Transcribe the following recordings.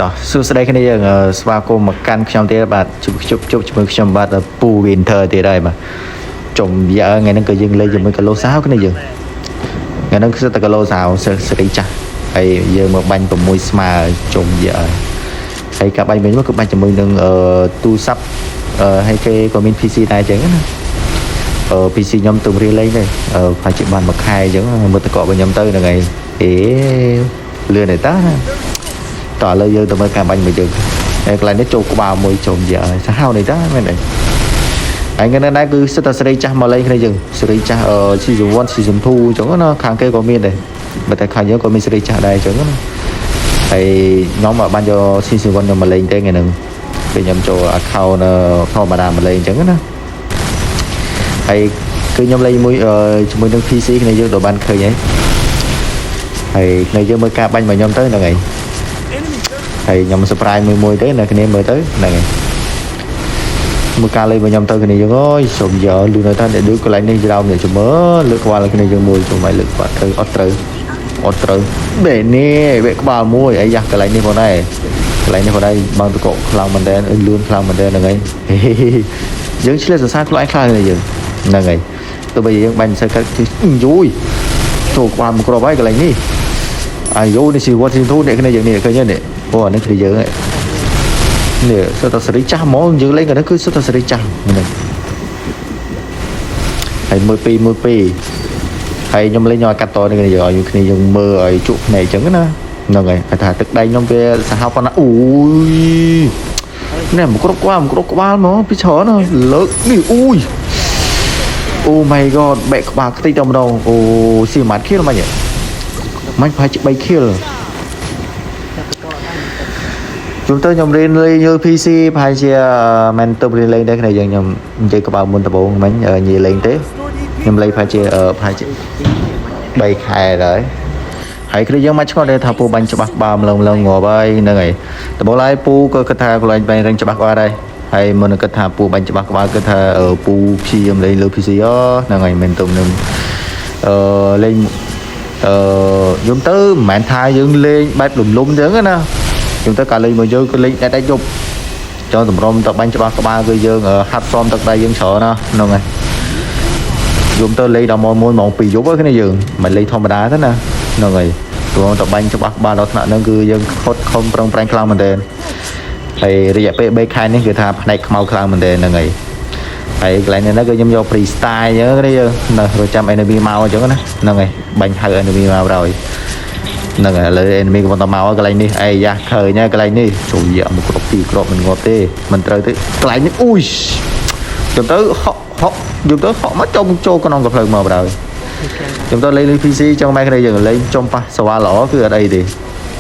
តោះសួស្តីគ្នាយើងស្វាគមន៍មកកាន់ខ្ញុំទៀតបាទជួបជួបជួបជាមួយខ្ញុំបាទពូ Winter ទៀតហើយបាទចុំយ៉ាថ្ងៃហ្នឹងក៏យើងលេងជាមួយកាឡូសាវគ្នាយើងថ្ងៃហ្នឹងគឺតែកាឡូសាវសេរីចាស់ហើយយើងមកបាញ់6ស្មើចុំយ៉ាហើយការបាញ់វិញមកគឺបាញ់ជាមួយនឹងទូរស័ព្ទហើយគេក៏មាន PC ដែរអញ្ចឹងណាPC ខ្ញុំទៅរៀនលេងទេប្រហែលជាបានមួយខែអញ្ចឹងមើលតកករបស់ខ្ញុំទៅហ្នឹងហើយអេលឿនទេតាណា តោះឥឡូវយើងទៅមើលការបាញ់មួយយើងហើយកន្លែងនេះចូលក្បាលមួយជុំយ៉ាហើយសាហាវនេះតាមែនទេហើយថ្ងៃនេះដែរគឺសិតតែសេរីចាស់មកលេងគ្នាយើងសេរីចាស់អឺ season 1 season 2អញ្ចឹងណាខាងគេក៏មានដែរបើតែខាងយើងក៏មានសេរីចាស់ដែរអញ្ចឹងណាហើយខ្ញុំអត់បានយក season 1ខ្ញុំមកលេងទេថ្ងៃហ្នឹងពេលខ្ញុំចូល account ធម្មតាមកលេងអញ្ចឹងណាហើយគឺខ្ញុំលេងមួយជាមួយនឹង PC គ្នាយើងក៏បានឃើញហើយហើយគ្នាយើងមើលការបាញ់របស់ខ្ញុំទៅហ្នឹងហើយ ហើយខ្ញុំ surprise មួយមួយទៅអ្នកគ្នាមើលទៅហ្នឹងហើយមើលការលេងរបស់ខ្ញុំទៅគ្នាយើងអើយសុំយកលឺនៅថាអ្នកដូចកន្លែងនេះច្រោមអ្នកជំមើលើកក្បាលគ្នាយើងមួយជុំឲ្យលើកក្បាលត្រូវអត់ត្រូវអត់ត្រូវបេនេះបេក្បាលមួយអីយ៉ាកន្លែងនេះផងដែរកន្លែងនេះផងដែរបងតកខ្លាំងមែនតើលឿនខ្លាំងមែនតើហ្នឹងហើយយើងឆ្លៀតសរសើរខ្លួនឯងខ្លាំងเลยយើងហ្នឹងហើយទោះបីយើងបាញ់មិនសូវកើតយូយចូលក្បាលមកគ្រាប់ហើយកន្លែងនេះអាយូនេះស៊ីវត្តស៊ីធូនេះគ្នាយើងនេះឃើញទេនេះអូអានេះគ្នាយើងនេះសិតតែសេរីចាស់ហ្មងយើងលេងកាលនេះគឺសិតតែសេរីចាស់ហ្នឹងហើយមួយពីរមួយពីរហើយខ្ញុំលេងឲ្យកាត់តនេះគ្នាយើងឲ្យគ្នាយើងមើលឲ្យជក់ភ្នែកអញ្ចឹងណាហ្នឹងហើយគេថាទឹកដៃខ្ញុំវាសាហាវប៉ុណ្ណាអូយនេះមកគ្រប់ក្បាលមកគ្រប់ក្បាលហ្មងពីច្រើនលើកនេះអូយ Oh my god បែកក្បាលខ្ទេចតែម្ដងអូស៊ីម៉ាត់ខៀលមិនមិនប្រហែលជា3 kill ជុំទៅខ្ញុំរៀនលេងលើ PC ប្រហែលជាមិនទៅរៀនលេងដែរគ្នាយើងខ្ញុំនិយាយក្បាលមុនដំបូងមិញនិយាយលេងទេខ្ញុំលេងប្រហែលជា3ខែដែរហើយគ្នាយើងមកឆ្ងល់ដែរថាពូបាញ់ច្បាស់ក្បាលម្លងម្លងងាប់ហើយហ្នឹងហើយដំបូងឡើយពូក៏គិតថាខ្លួនឯងបាញ់រឹងច្បាស់ក្បាលដែរហើយមុននឹងគិតថាពូបាញ់ច្បាស់ក្បាលគិតថាពូព្យាយាមលេងលើ PC អូហ្នឹងហើយមិនទៅនឹងលេងអឺយំទៅមិនមែនថាយើងលេងបែបលំលំចឹងណាយំទៅកាលលេងមកយើងគឺលេងដាច់ដាច់យប់ចង់តម្រុំទៅបាញ់ច្បាស់ក្បាលគឺយើងហាត់សមទឹកដៃយើងច្រើនណាហ្នឹងហើយយំទៅលេងដល់ម៉ោង1ម៉ោង2យប់ហ្នឹងគ្នាយើងមិនលេងធម្មតាទេណាហ្នឹងហើយព្រោះទៅបាញ់ច្បាស់ក្បាលដល់ថ្នាក់ហ្នឹងគឺយើងខត់ខំប្រឹងប្រែងខ្លាំងមែនទែនហើយរយៈពេល3ខែនេះគឺថាផ្នែកខ្មៅខ្លាំងមែនទែនហ្នឹងហើយហើយកន្លែងនេះគឺខ្ញុំយក free style អញ្ចឹងនេះយើងនៅរចាំ enemy មកអញ្ចឹងណាហ្នឹងហើយបាញ់ហៅ enemy មកហើយហ្នឹងហើយឥឡូវ enemy កំពុងតែមកកន្លែងនេះអីយ៉ាឃើញហើយកន្លែងនេះចូលយ៉ាមកគ្រប់ពីរគ្រាប់មិនងាប់ទេមិនត្រូវទេកន្លែងនេះអ៊ុយខ្ញុំទៅហក់ហក់ខ្ញុំទៅហក់មកចូលចូលក្នុងកំភ្លើងមកបណ្ដោយខ្ញុំទៅលេងលេង PC ចង់ម៉ែគ្នាយើងលេងចំប៉ះសវ៉ាល្អគឺអត់អីទេ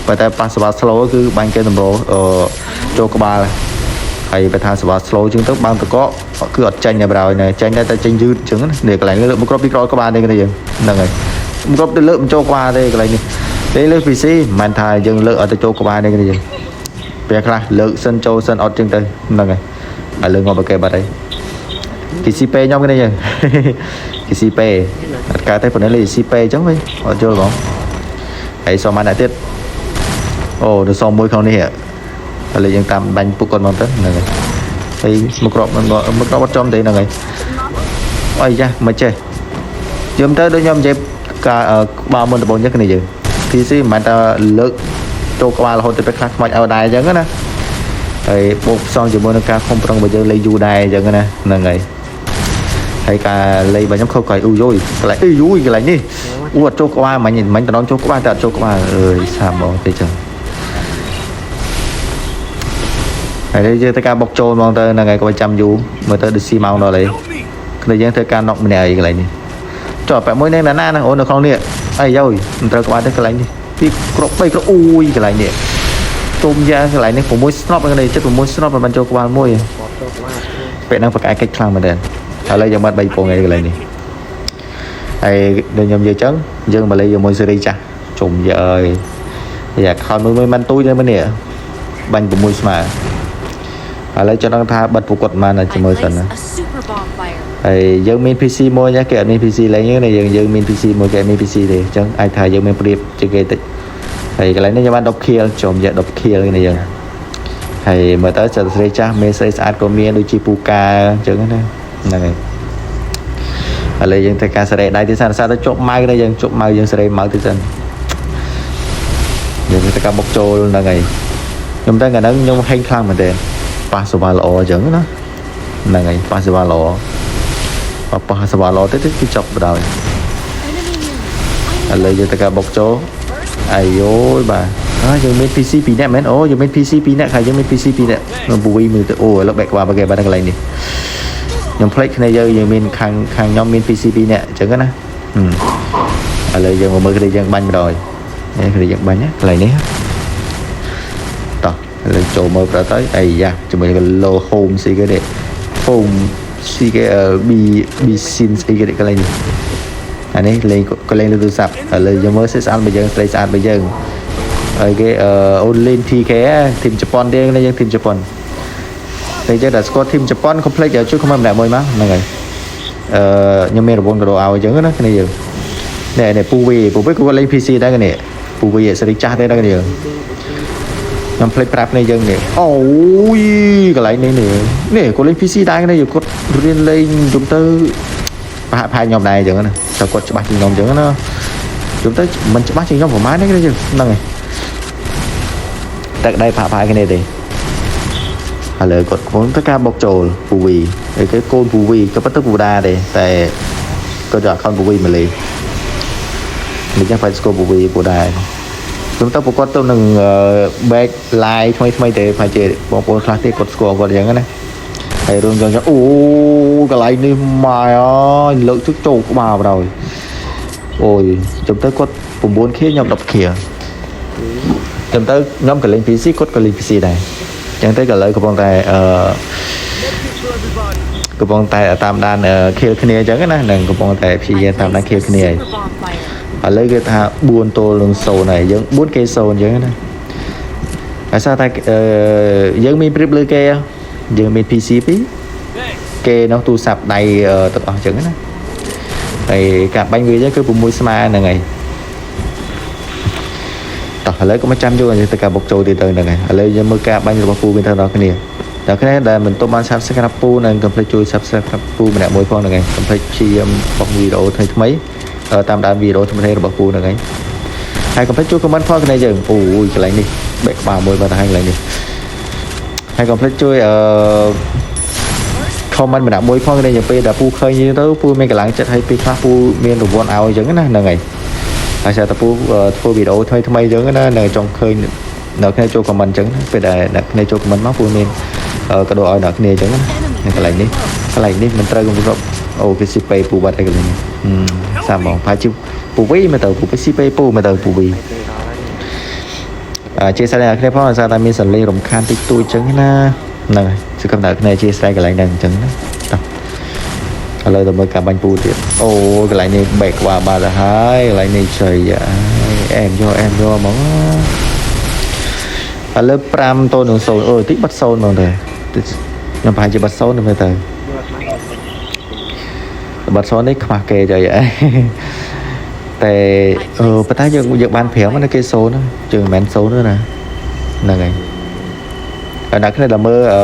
ប៉ុន្តែប៉ះសវ៉ា slow គឺបាញ់គេតម្រូអឺចូលក្បាលហើយបើថាសវ៉ា slow ជាងទៅបាំងតកគឺអត់ចាញ់ដែរបណ្ដោយណែចាញ់ដែរតែចាញ់យឺតជាងណានេះកន្លែងលើកមកគ្រាប់ពីក្រោយក្បាលនេះគ្នាយើងហ្នឹងហើយមកគ្រាប់ទៅលើកមិនចូលក្បាលទេកន្លែងនេះលេងលើ PC មិនមែនថាយើងលើកអត់ទៅចូលក្បាលនេះគ្នាយើងពេលខ្លះលើកសិនចូលសិនអត់ជាងទៅហ្នឹងហើយហើយលើងាប់គេបាត់ហើយគេស៊ីពេខ្ញុំគ្នាយើងគេស៊ីពេអត់កើតទេប៉ុន្តែលេស៊ីពេអញ្ចឹងវិញអត់យល់ហ្មងហើយសុំបានទៀតអូនៅសុំមួយក្នុងនេះឥឡូវយើងតាមបាញ់ពួកគាត់មកទៅហ្នឹងហើយហើយមកគ្រាប់មកគ្រាប់អត់ចំទេហ្នឹងហើយអីយ៉ាមិនចេះយំទៅដូចខ្ញុំនិយាយការក្បាលមុនដំបូងចឹងគ្នាយើង PC មិនមែនថាលើកចូលក្បាលរហូតទៅពេលខ្លះខ្មាច់ឲ្យដែរអញ្ចឹងណាហើយបូកផ្សំជាមួយនឹងការខំប្រឹងរបស់យើងលេងយូរដែរអញ្ចឹងណាហ្នឹងហើយហើយការលេងរបស់ខ្ញុំខុសក្រោយអ៊ូយយកន្លែងអីយូយកន្លែងនេះអ៊ូអត់ចូលក្បាលមិញមិញតំណចូលក្បាលតែអត់ចូលក្បាលអើយសាហ្មងទេចឹងហើយយើងធ្វើការបុកចូលហ្មងទៅហ្នឹងហើយក៏ចាំយូរមើលទៅដូចស៊ីម៉ោងដល់ហើយគ្នាយើងធ្វើការណុកម្នាក់អីកន្លែងនេះចុះបែបមួយនេះណាណាអូននៅក្នុងនេះអីយោមិនត្រូវក្បាលទេកន្លែងនេះពីគ្រប់3គ្រប់អូយកន្លែងនេះទុំយ៉ាកន្លែងនេះ6ស្នប់ហ្នឹងនេះចិត្ត6ស្នប់មិនចូលក្បាលមួយពេលហ្នឹងប្រកែកកិច្ចខ្លាំងមែនទែនឥឡូវយើងបាត់3ពងឯកន្លែងនេះហើយដូចខ្ញុំនិយាយចឹងយើងមកលេងជាមួយសេរីចាស់ជុំយើអើយយ៉ាខោនមួយមួយមិនទូចទេមែននេះបាញ់6ស្មើឥឡូវចង់ដឹងថាបិទពួកគាត់បានជាមួយសិនណា I place a super bonfire. ហើយយើងមាន PC មួយណាគេអត់មាន PC លេងទេយើងយើងមាន PC មួយគេអត់មាន PC ទេអញ្ចឹងអាចថាយើងមានប្រៀបជាងគេតិច ហើយកន្លែងនេះខ្ញុំបាន10 kill ចូលយក10 kill នេះយើងហើយមើលទៅចិត្តស្រីចាស់មេស្រីស្អាតក៏មានដូចជាពូកែអញ្ចឹងណាហ្នឹងហើយឥឡូវយើងធ្វើការសេរីដៃទីសិនសារទៅជប់ម៉ៅដែរយើងជប់ម៉ៅយើងសេរីម៉ៅទីសិនយើងធ្វើការបុកចូលហ្នឹងហើយខ្ញុំតែកាលហ្នឹងខ្ញុំហេងខ្លាំងមែនទែនប៉ះសវ៉ាល្អអញ្ចឹងណាហ្នឹងហើយប៉ះសវ៉ាល្អបើប៉ះសវ៉ាល្អទៅគឺចប់បណ្ដោយ Enemy near me. ឥឡូវយើងធ្វើការបុកចូលអាយយបាទអើយើងមាន PC 2នាក់មែនអូយើងមាន PC 2នាក់ហើយយើងមាន PC 2នាក់នៅពូវីមើលទៅអូឥឡូវបែកក្បាលបែកគេបាទកន្លែងនេះខ្ញុំភ្លេចគ្នាយើងយើងមានខាងខាងខ្ញុំមាន PC 2នាក់អញ្ចឹងណាហឹមឥឡូវយើងមកមើលគ្នាយើងបាញ់ម្ដងនេះគ្នាយើងបាញ់ណាកន្លែងនេះតោះឥឡូវចូលមើលប្រទៅអាយ៉ាជាមួយនឹង low home ស្អីគេនេះ home ស្អីគេ B B sin ស្អីគេនេះកន្លែងនេះ អានេះលេងក៏លេងលើទូរស័ព្ទឥឡូវយើងមើលស្អាតរបស់យើងស្រីស្អាតរបស់យើងហើយគេអឺអូនលេង TK ធីមជប៉ុនទេនេះយើងធីមជប៉ុនតែចឹងតែស្គាល់ធីមជប៉ុនកុំភ្លេចជួយ comment ម្នាក់មួយមកហ្នឹងហើយអឺខ្ញុំមានរង្វាន់ក៏ឲ្យអញ្ចឹងណាគ្នាយើងនេះនេះពូវីពូវីក៏គាត់លេង PC ដែរគ្នាពូវីសេរីចាស់ទេដែរគ្នាយើងខ្ញុំភ្លេចប្រាប់គ្នាយើងនេះអូយកន្លែងនេះនេះនេះគាត់លេង PC ដែរគ្នាយើងគាត់រៀនលេងយំទៅ ប្រហាក់ប្រហែលខ្ញុំដែរអញ្ចឹងណាតែគាត់ច្បាស់ជាងខ្ញុំអញ្ចឹងណាយំទៅមិនច្បាស់ជាងខ្ញុំប្រហែលទេគ្នាហ្នឹងហើយតែក្តីប្រហាក់ប្រហែលគ្នាទេឥឡូវគាត់កំពុងធ្វើការបោកចូលពូវីហើយគេកូនពូវីក៏ប៉ុន្តែពូដាទេតែគាត់យក account ពូវីមកលេងនេះចឹងហ្វៃស្គពូវីពូដាខ្ញុំទៅប្រកបទៅនឹង back live ថ្មីថ្មីទេប្រហែលជាបងប្អូនខ្លះទេគាត់ស្គាល់គាត់អញ្ចឹងណា ហើយរឿងចឹងចឹងអូកន្លែងនេះម៉ែអើយលើកទឹកចូលក្បាលបណ្ដោយអូយចាំទៅគាត់ 9K ខ្ញុំ 10K ចាំទៅខ្ញុំក៏លេង PC គាត់ក៏លេង PC ដែរចឹងទៅក៏លើកំពុងតែអឺកំពុងតែតាមដាន kill គ្នាអញ្ចឹងណានឹងកំពុងតែព្យាយាមតាមដាន kill គ្នាហើយ Super bonfire. ឥឡូវគេថា4ទល់នឹង0ហើយយើង 4 គេ0អញ្ចឹងណាហើយសារតែអឺយើងមានប្រៀបលើគេយើងមាន PC 2គេនោះទូរស័ព្ទដៃទាំងអស់អញ្ចឹងណាហើយការបាញ់វាអញ្ចឹងគឺ6ស្មើហ្នឹងហើយតោះឥឡូវក៏មកចាំយកអញ្ចឹងទៅការបុកចូលទៀតទៅហ្នឹងហើយឥឡូវយើងមើលការបាញ់របស់ពូវិញទៅដល់គ្នាដល់គ្នាដែលមិនទាន់បាន Subscribe ពូនិងកុំភ្លេចជួយ Subscribe ពូម្នាក់មួយផងហ្នឹងហើយកុំភ្លេចព្យាយាមបោះវីដេអូថ្មីថ្មីតាមដានវីដេអូថ្មីៗរបស់ពូហ្នឹងហើយហើយកុំភ្លេចជួយ comment ផងគ្នាយើងអូយកន្លែងនេះបែកក្បាលមួយបាត់ទៅហើយកន្លែងនេះហើយកុំភ្លេចជួយអឺ comment ម្នាក់មួយផងគ្នាយ៉ាងពេលដែលពូឃើញយើងទៅពូមានកម្លាំងចិត្តឲ្យពេលខ្លះពូមានរង្វាន់ឲ្យអញ្ចឹងណាហ្នឹងហើយហើយសារតែពូធ្វើវីដេអូថ្មីថ្មីអញ្ចឹងណានៅចង់ឃើញអ្នកគ្នាចូល comment អញ្ចឹងណាពេលដែលអ្នកគ្នាចូល comment មកពូមានកាដូឲ្យអ្នកគ្នាអញ្ចឹងណានៅកន្លែងនេះកន្លែងនេះមិនត្រូវគម្រប់អូគេស៊ីពេពូបាត់ហើយកន្លែងនេះសាមងប្រហែលជាពូវីមកទៅពូស៊ីពេពូមកទៅពូវី គេដល់ហើយ អជាស្រ័យអ្នកគ្នាផងដោយសារតែមានសលេងរំខានតិចតួចអញ្ចឹងណាហ្នឹងហើយសង្ឃឹមថាអ្នកគ្នាជាស្រ័យកន្លែងហ្នឹងអញ្ចឹងណាតោះឥឡូវទៅមើលការបាញ់ពូទៀតអូកន្លែងនេះបែកក្បាលបាត់ទៅហើយកន្លែងនេះចុយអែមយកអែមយកហ្មងឥឡូវ5ទល់នឹង0អូតិចបាត់0ហ្មងទៅខ្ញុំប្រហែលជាបាត់0ទៅមើលទៅ យកមក បាត់0នេះខ្វះគេចុយអីតែអឺប៉ុន្តែយើងយើងបាន5ណាគេ0ណាជើងមិនមែន0ទេណាហ្នឹងហើយហើយអ្នកគ្នាដែលមើលអឺ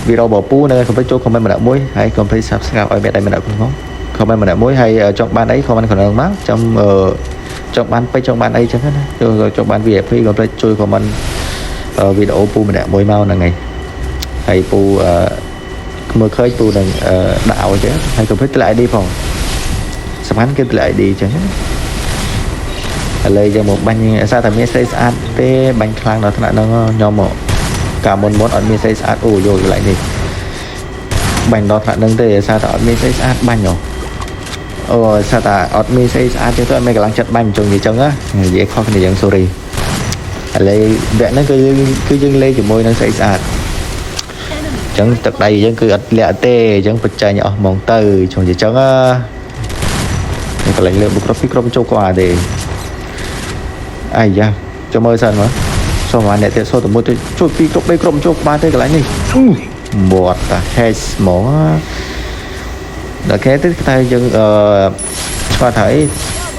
វីដេអូរបស់ពូនៅកុំភ្លេចចូល comment ម្នាក់មួយហើយកុំភ្លេច subscribe ឲ្យមេដៃម្នាក់ផង comment ម្នាក់មួយហើយចង់បានអី comment ក្នុងមកចង់អឺចង់បានពេជ្រចង់បានអីចឹងណាចូលចង់បាន VIP កុំភ្លេចជួយ comment វីដេអូពូម្នាក់មួយមកហ្នឹងហើយហើយពូអឺមើលឃើញពូនឹងដាក់ឲ្យចឹងហើយកុំភ្លេចទម្លាក់ ID ផងសំខាន់គឺទម្លាក់ ID ចឹងណាឥឡូវយើងមកបាញ់អាសាតែមានស្រីស្អាតទេបាញ់ខ្លាំងដល់ថ្នាក់ហ្នឹងខ្ញុំមកកាលមុនមុនអត់មានស្រីស្អាតអូយកកន្លែងនេះបាញ់ដល់ថ្នាក់ហ្នឹងទេអាសាតែអត់មានស្រីស្អាតបាញ់ហ៎អូអាសាតែអត់មានស្អីស្អាតទេទៅអត់មានកម្លាំងចិត្តបាញ់ចង់និយាយចឹងណានិយាយខុសគ្នាយ៉ាង sorry ឥឡូវវគ្គហ្នឹងគឺយើងគឺយើងលេងជាមួយនឹងស្អីស្អាតអញ្ចឹងទឹកដៃយើងគឺអត់លាក់ទេអញ្ចឹងបញ្ចេញអស់ហ្មងទៅចង់និយាយចឹងណានេះកន្លែងលើបុកគ្រប់ពីរក្រុមចូលក៏អាចទេអាយ៉ាចូលមើលសិនមើលសូមអាអ្នកទៀតសូតែមួយទៅជួយពីរគ្រប់បីក្រុមចូលក្បាលទេកន្លែងនេះមាត់តាហេសហ្មងដល់គេទៅតែយើងអឺឆ្លាតថាអី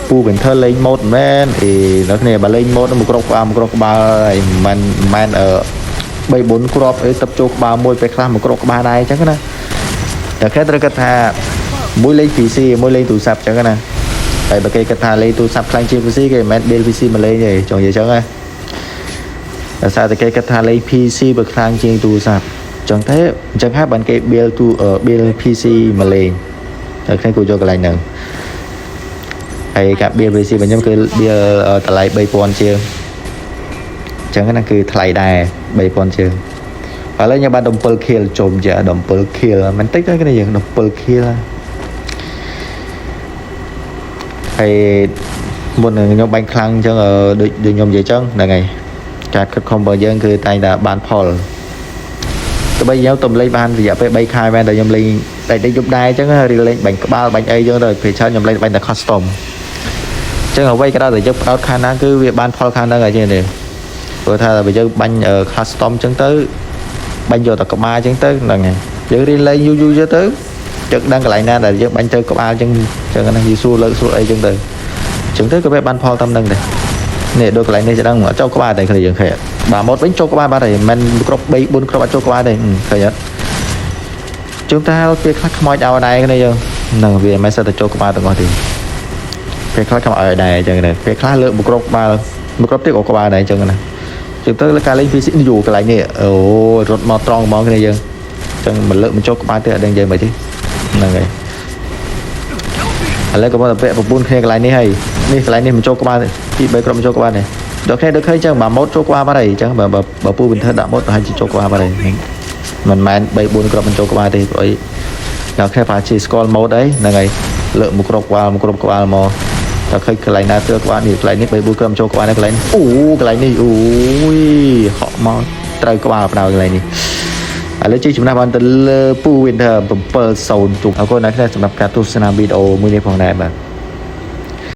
ពូ Winter លេង mod មែនអេអ្នកគ្នាបើលេង mod មកគ្រប់ក្បាលមកគ្រប់ក្បាលហើយមិនមែនអឺ3 4គ្រាប់អីទឹកចូលក្បាលមួយពេលខ្លះមកគ្រប់ក្បាលដែរអញ្ចឹងណាតែគេត្រូវគិតថាមួយលេង PC មួយលេងទូរស័ព្ទអញ្ចឹងណាតែបើគេគិតថាលេងទូរស័ព្ទខ្លាំងជាង PC គេមិនមែន build PC មកលេងទេចង់និយាយអញ្ចឹងណាដោយសារតែគេគិតថាលេង PC បើខ្លាំងជាងទូរស័ព្ទអញ្ចឹងទេអញ្ចឹងហើយបានគេ build ទូ build PC មកលេងតែគ្នាគួរយកកន្លែងហ្នឹងហើយការ build PC របស់ខ្ញុំគឺ build តម្លៃ3000ជាងអញ្ចឹងណាគឺថ្លៃដែរ3000ជាងឥឡូវខ្ញុំបាន17 kill ជុំជា17 kill មិនតិចទេគ្នាយើង17 kill ហើយមុននឹងខ្ញុំបាញ់ខ្លាំងអញ្ចឹងដូចដូចខ្ញុំនិយាយអញ្ចឹងហ្នឹងហើយការខិតខំរបស់យើងគឺតែងតែបានផលទោះបីខ្ញុំទំលេងបានរយៈពេល3ខែមែនតែខ្ញុំលេងតែតិចយប់ដែរអញ្ចឹងរៀលលេងបាញ់ក្បាលបាញ់អីអញ្ចឹងទៅពេលច្រើនខ្ញុំលេងបាញ់តែ custom អញ្ចឹងអ្វីក៏ដោយតែយើងផ្ដោតខាងណាគឺវាបានផលខាងហ្នឹងហើយជាងទេព្រោះថាបើយើងបាញ់ custom អញ្ចឹងទៅបាញ់យកតែក្បាលអញ្ចឹងទៅហ្នឹងហើយយើងរៀនលេងយូរយូរទៅយើងដឹងកន្លែងណាដែលយើងបាញ់ទៅក្បាលអញ្ចឹងអញ្ចឹងណាយូរស្រួលលើកស្រួលអីអញ្ចឹងទៅអញ្ចឹងទៅក៏វាបានផលតាមហ្នឹងដែរនេះដូចកន្លែងនេះจะដឹងអត់ចូលក្បាលតែគ្នាយើងឃើញអត់បាទម៉ូតវិញចូលក្បាលបាត់ហើយមិនគ្រប់3 4គ្រាប់អត់ចូលក្បាលទេឃើញអត់ជួនកាលពេលខ្លះខ្មោចឲ្យដែរគ្នាយើងហ្នឹងវាមិនសិតតែចូលក្បាលទាំងអស់ទេពេលខ្លះខ្មោចឲ្យដែរអញ្ចឹងណាពេលខ្លះលើកមួយគ្រាប់ក្បាលមួយគ្រាប់ទៀតក៏ក្បាលដែរអញ្ចឹងណាជាងទៅការលេង PC យូកន្លែងនេះអូរត់មកត្រង់ហ្មងគ្នាយើងអញ្ចឹងមិនលើកមិនចូលក្បាលទេអត់ដឹងយើងមិនទេហ្នឹងហើយឥឡូវក៏មកតែពាក់ប្រពន្ធគ្នាកន្លែងនេះហើយនេះកន្លែងនេះមិនចូលក្បាលទេពី3គ្រាប់មិនចូលក្បាលទេដល់គ្នាដូចឃើញអញ្ចឹងបើ mod ចូលក្បាលបាត់ហើយអញ្ចឹងបើបើពូ Winter ដាក់ mod ប្រហែលជាចូលក្បាលបាត់ហើយមិនមែន3 4គ្រាប់មិនចូលក្បាលទេព្រោះអីដល់គ្នាប្រហែលជាស្គាល់ mod អីហ្នឹងហើយលើកមួយគ្រាប់ក្បាលមួយគ្រាប់ក្បាលមកតែឃើញកន្លែងណាទៅក្បាលនេះកន្លែងនេះ3 4គ្រាប់ចូលក្បាលនេះកន្លែងអូកន្លែងនេះអូយហក់មកត្រូវក្បាលបដៅកន្លែងនេះឥឡូវជិះចំណាស់បានទៅលើពូ Winter 7-0ជុំអរគុណអ្នកគ្នាសម្រាប់ការទស្សនាវីដេអូមួយនេះផងដែរបាទ។